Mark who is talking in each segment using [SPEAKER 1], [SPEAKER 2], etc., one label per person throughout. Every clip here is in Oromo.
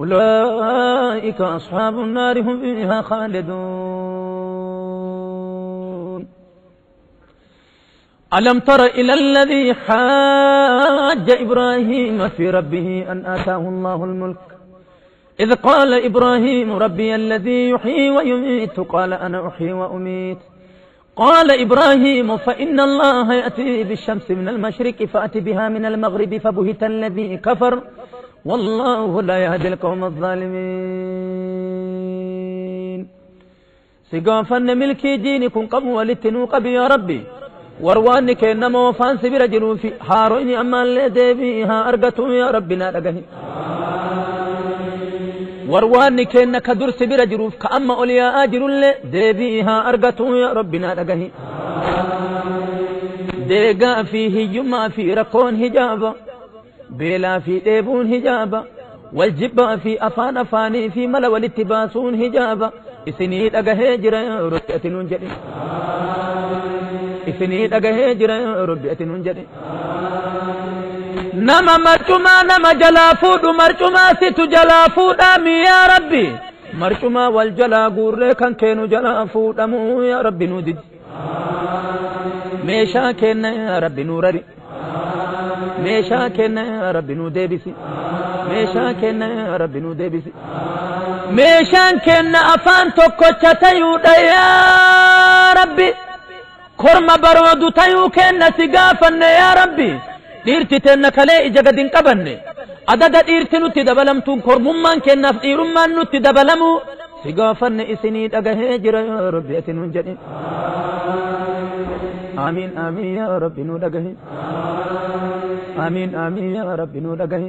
[SPEAKER 1] أولئك أصحاب النار هم فيها خالدون. ألم تر إلى الذي حاج إبراهيم في ربه أن آتاه الله الملك إذ قال إبراهيم ربي الذي يحيي ويميت قال أنا أحيي وأميت قال إبراهيم فإن الله يأتي بالشمس من المشرق فأت بها من المغرب فبهت الذي كفر والله لا يهدي القوم الظالمين. سقافن ملكي دينكم قبو ولتنو قبي يا ربي ورواني كإنما وفان سبير جنوفي هارويني أما اللي ديبيها أرقتو يا ربي نادقه ورواني كإن كدر سبير جروف كأما أولياء أجر اللي ديبيها أرقتو يا ربي نادقه ديقا فيه يما في ركون هجابا بلا في ديبون هجابا والجبا في أفان أفاني في ملا والاتباسون هجابا إسني دقه جرى ربي أتنون جري إسني دقه جرى ربي أتنون جري نما مرجما نما جلافود مرجما ست جلافود أمي يا ربي مرجما والجلا قور كان كينو جلافود أمو يا ربي نودد ميشا كينا يا ربي نورري ميشا كينا يا ربي نودبسي ميشا كينا يا ربي نودبسي ميشان كينا أفان توكو تيودا يا ربي كرما برودو تيو كينا سقافن يا ربي dhiirti teenna kalee ija gad hin qabanne adada dhiirti nutti dabalamtuun kormummaan kennaaf dhiirummaan nutti dabalamu si gaafanne isinii dhagahee jira yaa rabbi ati nuun jedhin aamiin aamiin yaa rabbi nuu dhagahe aamiin aamiin yaa rabbi nuu dhagahe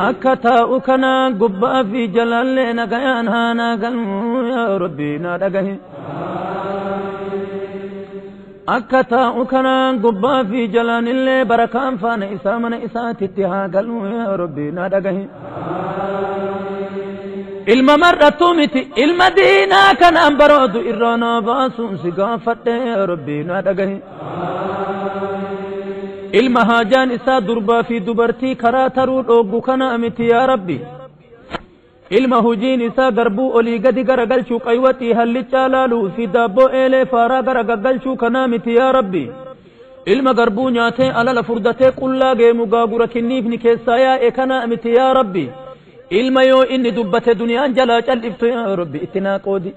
[SPEAKER 1] akka taa'u kanaa gubbaa fi jalallee nagayaan haanaa galmuu yaa rabbi naa dhagahe akka taa'u kanaan gubbaa fi jalaan illee barakaan faana isaa mana isaatitti haa galuu yaa rabbi naa dhagahe ilma mar'attuu miti ilma diinaa kanaan baroodu irraa naa baasuun si gaafadhe yaa rabbi naa dhagahe ilma haajaan isaa durbaa fi dubartii karaa taruu dhooggu kanaa miti yaa rabbi ilma hujiin isaa garbuu olii gadi garagalchuu qaywaxii hallichaa laaluu fi daabboo eelee faaraa garagaggalchuu kanaa miti yaa rabbi ilma garbuu nyaatee alala furdatee qullaa geemu gaagura kinniifni keessaa yaa'e kanaa miti yaa rabbi ilma yoo inni dubbate duniyaan jalaa cal'iftu yaa rabbi itti naa qoodi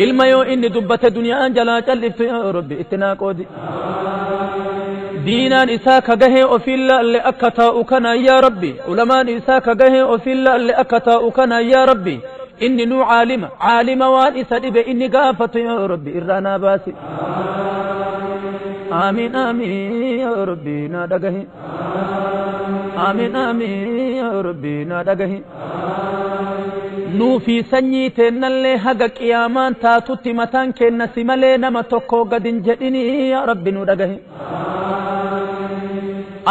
[SPEAKER 1] ilma yoo inni dubbate duniyaan jalaa cal'iftu yaa rabbi itti naa qoodi diinaan isaa ka gahee ofiin laalle akka taa'u kana yaa rabbi ulamaan isaa ka gahee ofiin laalle akka taa'u kana yaa rabbi inni nuu caalima caalima waan isa dhibe inni gaafatu yaa rabbi irraa naa baasi aamiin aamiin yaa rabbi naa dhagahi aamiin aamiin yaa rabbi naa dhagahi nuu fi sanyii teennallee haga qiyaamaan taatutti mataan keenna si malee nama tokko gad hin jedhinii yaa rabbi nuu dhagahi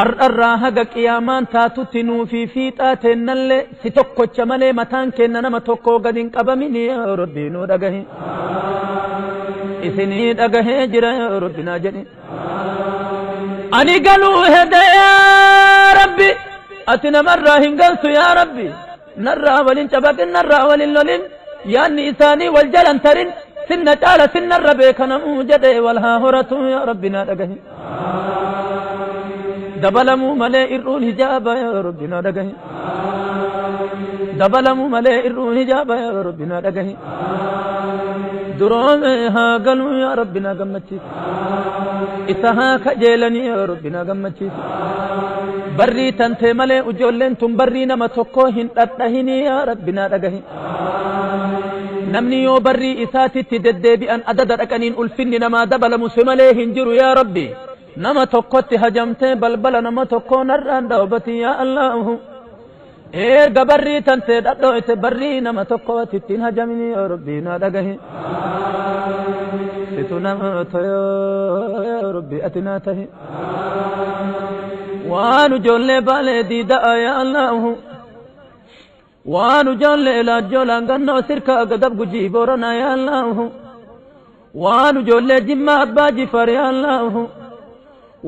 [SPEAKER 1] ar'arraa haga qiyaamaan taatutti nuu fi fiixaa teennallee si tokkocha malee mataan keenna nama tokko gad hin qabaminii yaa rabbi nuu dhagahi isinii dhagahee jira yaa rabbi naa jedhi ani galuu hede yaa rabbi ati namarraa hin galtu yaa rabbi narraa walin cabaqin narraa walin lolin yaanni isaanii wal jalan tarin sinna caala sinnarra beekanamuu jedhe wal haa horatu yaa rabbi naa dhagahi dabalamuu malee irruun hijaaba yaa rabbi naa dhagahi dabalamuu malee irruun hijaaba yaa rabbi naa dhagahi duroome haa galuu yaa rabbi naa gammachiisi isa haa kajeelanii yaa rabbi naa gammachiisi barrii tantee malee ijoolleen tun barrii nama tokko hin dhadhahinii yaa rabbi naa dhagahi namni yoo barrii isaatitti deddeebi'an adada dhaqaniin ulfinni namaa dabalamu si malee hin jiru yaa rabbi nama tokkotti hajamtee balbala nama tokko narraan dhaabati yaa allahu erga barrii tantee dhadhooyte barrii nama tokkotti ittiin hajamini yaa rabbi naa dhagahi situ nama yaa rabbi ati naa tahi waan ijoollee baalee diida'a yaa allahu waan ijoollee laajjoolaan gannoo sirka gadab gujii booranaa yaa allahu waan ijoollee jimmaa abbaa jifar yaa allahu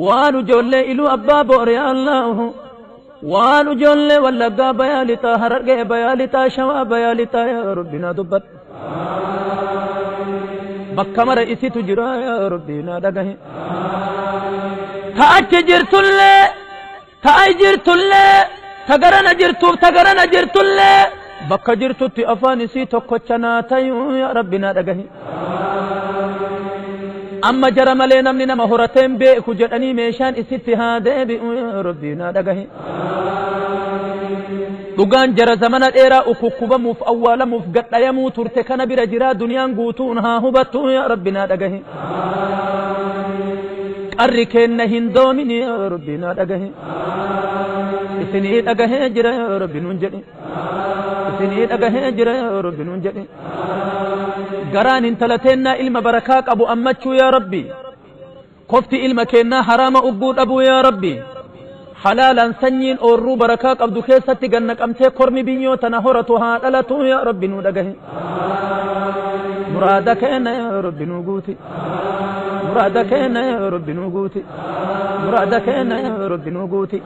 [SPEAKER 1] waan ijoollee iluu abbaa boor yaa allahu Waan ijoollee Wallaggaa bayaa lixaa, Harargee bayaa lixaa, Shawaa bayaa lixaa, yaa Rabbi naa dubbadhu. Bakka mara isitu jira, yaa Rabbi naa dhagahi. Ta achi jirtullee, ta ai jirtullee, ta garana jirtuuf ta garana jirtullee, bakka jirtutti afaan isii tokkocha naa tayuu, yaa Rabbi naa dhagahi. Amma jara malee namni nama horateen beeku jedhanii meeshaan isitti haa deebi'u, yaa Rabbi naa dhagahi. Dhugaan jara zamana dheeraa ukukkubamuuf, awwaalamuuf, gadhayamuu turte kana bira jiraa duniyaan guutuun haa hubattu, yaa Rabbi naa dhagahi. Qarri keenna hin doomin, yaa Rabbi naa dhagahi. Isinii dhagahee jira, yaa Rabbi nuun jedhi. Isinii dhagahee jira, yaa Rabbi nuun jedhi. Garaan intala teennaa ilma barakaa qabu ammachuu, yaa Rabbi. Kofti ilma keennaa haraama ugguu dhabuu, yaa Rabbi. Halaalaan sanyiin oorruu barakaa qabdu keessatti gannaqamtee kormi biyyoo tana horatu haa dhalatu, yaa Rabbi nuu dhagahi. Muraada keenya, yaa Rabbi nuu guuti. Muraada keenya, yaa Rabbi nuu guuti. Muraada keenya, yaa Rabbi nuu guuti.